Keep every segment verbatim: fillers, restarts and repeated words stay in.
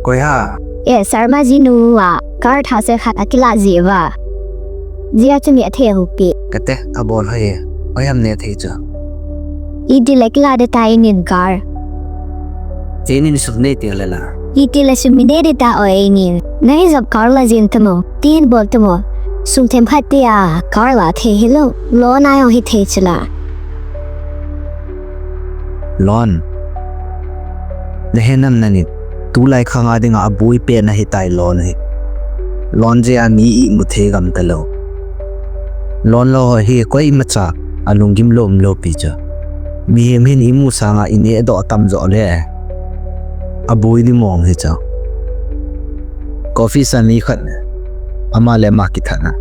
Koi ham? Eh, Sharma ji nu a car thase khat akilah ji uva. Jia chu mi athei hou pi. Kate, abol hoi e. Oi ham ne thei chu. Iti le kilah de ta inin car. Inin sum nei ti le la. Iti le sum nei de ta o inin. Nei jop car la jin tamo. Tin bol tamo. Sum themkhat tia car la thei hilou. Loan a jong hithei chula. Loan. Nahe nam nani. Tulai khang a dinga aboi pen ahitai loan hi. Loan jeh a mi imu thei gam talou. Loan lo ho hi koimacha alunggim lou umlou pi chu. Mihem hin imu sanga in edoh atam jo le. Aboi di mong hi chu. Ka office a mi khat. Ama le ama kithat na.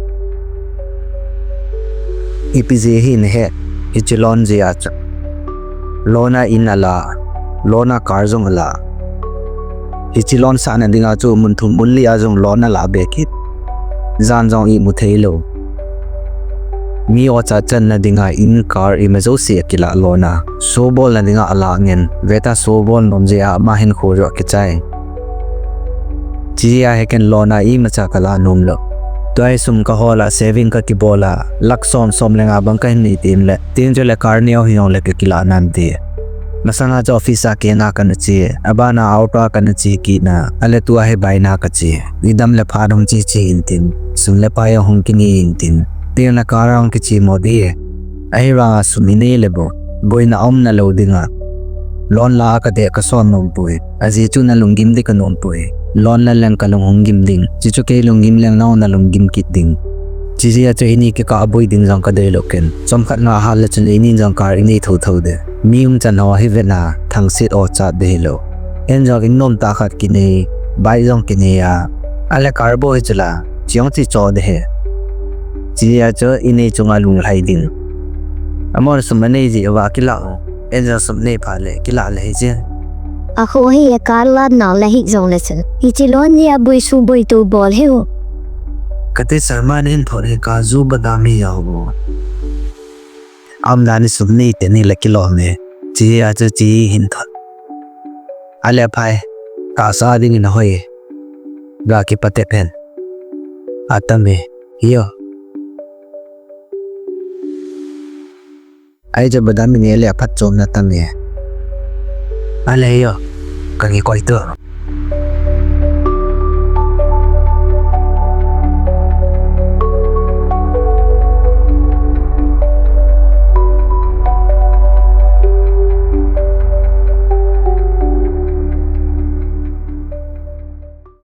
Ipi jeh hi nahe, hiche loan jeh a chu. Loan a in ala, loan a car jong ala. Hiche loan sahna dinga chu mun thum mun li a jong loan ala be kit. Jan jong imu thei lou. Mi ocha channa dinga in car ima jouse akilah loan a. Show bolna dinga ala ngen. Veta show bol nom jeh a ama hin kho jo kichai. Chijeh a hi ken loan a imacha kala nom lou. Tua hi sum kahol a, saving kakibol a, lakh som, som le nga bang kahin nei tin le. Tin chu le car neo hi jong le kakilah nan ti. Masanga chu office a kei na kana che, abana auto a kana che kit na, ale tua hi baina kache. Idam le phat hung che che in tin, sum le pai hung kinei in tin. Tin le car hung kiche mo di. Ahivanga sum inei le bou. Boina aumna lou dinga. Loan la a kadeh kason nom poi. Ajeh chu nalunggim di kanom poi. Loan la leng kalung hung gim ding. Chuchu kei lunggim leng nao nalunggim kit ding. Chijeh a chu ini kikah a boi ding jong kadei lou ken. Chomkhat nga hat le chun ini jong car inei thotho de. Mi umchan ho hi vena, thangsit o chat de hilou. Ken jong in nomtah khat kinei, bike jong kinei a. Ale car bou hi chula, chi jong chi cho de hi. Chijeh a chu inei chunga lunglhai ding. Amon sum anei jeh uva kilah u. Ken jong sum nei phat le, kilah le hi che. Akho hi a car la nao le hi jong le chun. Hiche loan hi aboi su boi to bol hi u. Kate Sharma nahin thot hi ka ju badam hi jao bou. Aumdan hi sum nei teni le kilom e. Chijeh a chu chi hin thot. Ale phai. Tahsa dingin ahoi. Ga kipatep hen. Atam e. Hi o. Ahi chu badam in e le aphatchomna tam e. Ale hi o. Kangi koi tu.